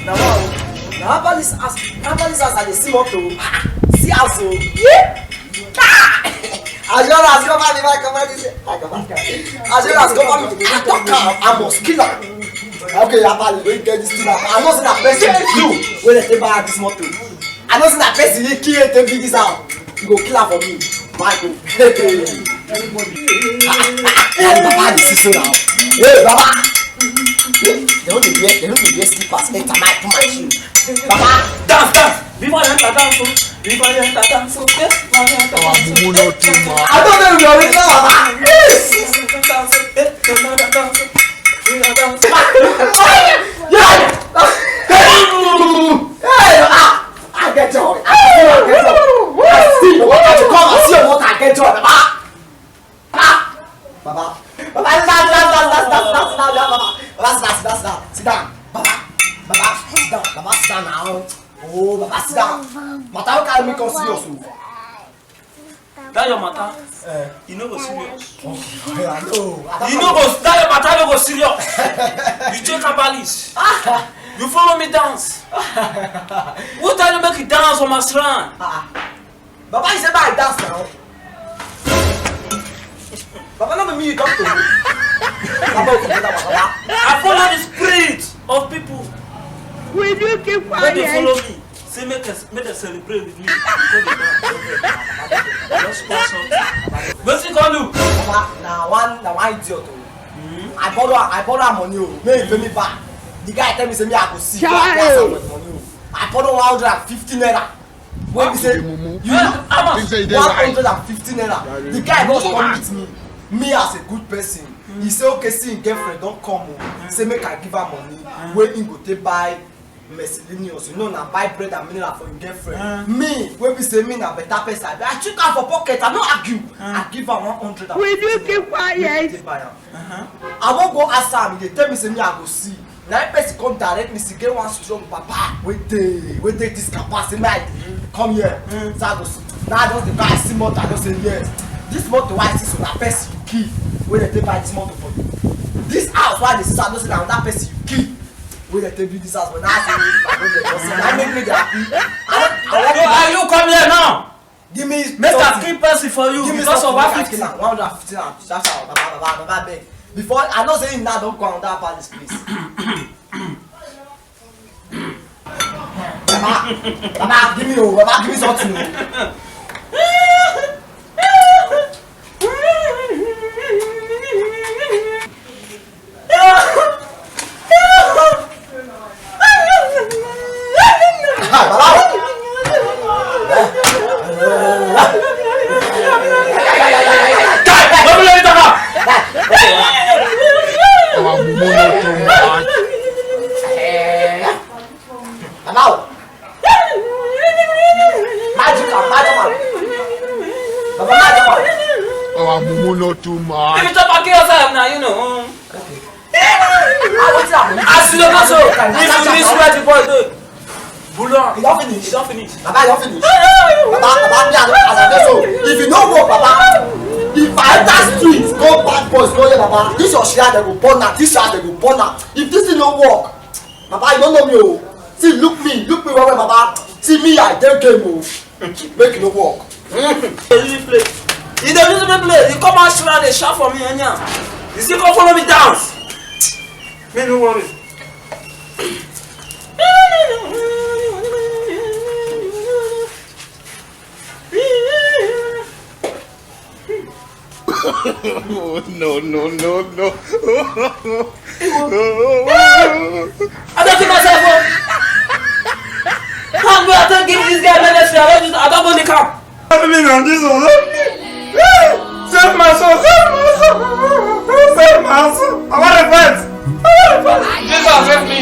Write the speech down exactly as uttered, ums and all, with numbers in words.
Na wa o. Na herbalist house, herbalist house I dey see motor. Ah, see house o. Yeah. Ah! Assurance, come back, come back, come back. Assurance, come back. I talk am, I must kill am. Okay, herbalist, wey get this thing. I know say na person you wey dey take buy this motor. I know say na person you kill take build this house. You go kill am for me. My God. Hey, Baba, this is so now. Hey, Baba. Hey, they no dey wear, they no dey wear slippers. Enter my, put my shoe. Baba, dance, dance. Before you enter dance, oh. Before you enter dance, oh. Yes, before you enter dance, oh. Mumu no too much. I don't know if you already know, Baba. Yes. Dance, oh. Hey, another dance, oh. Another dance, oh. Yeah. Hey, Baba. I get joy. I get joy. I see your mother. I come. I see your mother. I get joy, Baba. Baba. Baba, sit down, sit down, sit down, sit down, sit down, sit down, sit down, Baba. Baba, sit down, sit down, sit down, sit down. Sit down. Baba. Baba, sit down. Baba, sit down now. Oh, Baba, sit down. Matter wey carry me come serious o. That your matter, eh, you no go serious. Oh, yeah, I know. I don't You know. No go, that your matter no go serious. You take a balance. You follow me dance. Who tell you make you dance for my shrine? Ah, ah. Baba, you say make I dance now. Baba, no be me you talk to. Baba, open the door, Baba. I follow the spirit of people. Will you keep quiet? When they follow me, say make us, make them celebrate with me. Before they dance, just pour something. Wetin you come do? Baba, na one, na one idiot o. Hmm? I borrow, I borrow am money o. Make him pay me back. The guy tell me say me I go see. Chai! Go ask am for the money o. I borrow one hundred and fifty naira. Wey be say you, ah, how much? Think say e dey right. One hundred and fifty naira. The guy just come meet me. Me as a good person, he say okay, see him girlfriend don come o. Say make I give her money wey him go take buy miscellaneous. You know, na buy bread and mineral for him girlfriend. Me, wey be say me na better person, I took am for pocket. I no argue. I give am one hundred and fifty naira. Will you keep quiet? Make he take buy am. Uh-huh. I wan go ask am, he dey tell me say me I go see. Na him person come direct me, say get one strong papa wey dey, wey dey this campaign, say make I come here. Mm. So I go see. Now I just dey buy, I see motor, I just say yes. This motor wey I see so na person you kill, wey dey take buy this motor for you. This house wey I dey see so, I know say na another person you kill, wey dey take build this house. But now I say I no dey just say, na make me dey happy. I no, I wan. So are you come here now? Give me something. Make I kill person for you because of one fifty. Give me something, make I kill am. One hundred and fifty naira. Sharp, sharp, Baba, Baba, Baba, beg. Before, I know say him now don come under palace, please. Baba, Baba, give me o, Baba, give me something o. Our mumu no too much. Baba o. Magic am, magic am. Baba, magic am. Our mumu no too much. If you talk about yourself now, you know. Okay. Ah, wetin happen? As you dey go so, if you miss where the boy dey, bully am. You don finish? You don finish? Baba, you don finish? Baba, Baba, me, I don, as I dey so, if you no work, Baba, if I enter street, go bad boys, go here, Baba, this your share, dem go burn am, this share, dem go burn am. If this thing no work, Baba, you no know me o. See, look me, look me well well, Baba. See me, I dey game o. Make you no work. Dey use me play. You dey use me play. You come out shout, dey shout for me anyhow. You still come follow me dance. Me no worry. Oh, no, no, no, no. I don kill myself o. How go I take give this guy medicine? I don use, I don go lick am. Help me now, Jesus, help me. Save my soul, save my soul, save my soul. I want to fight. I want to fight. Jesus, help me.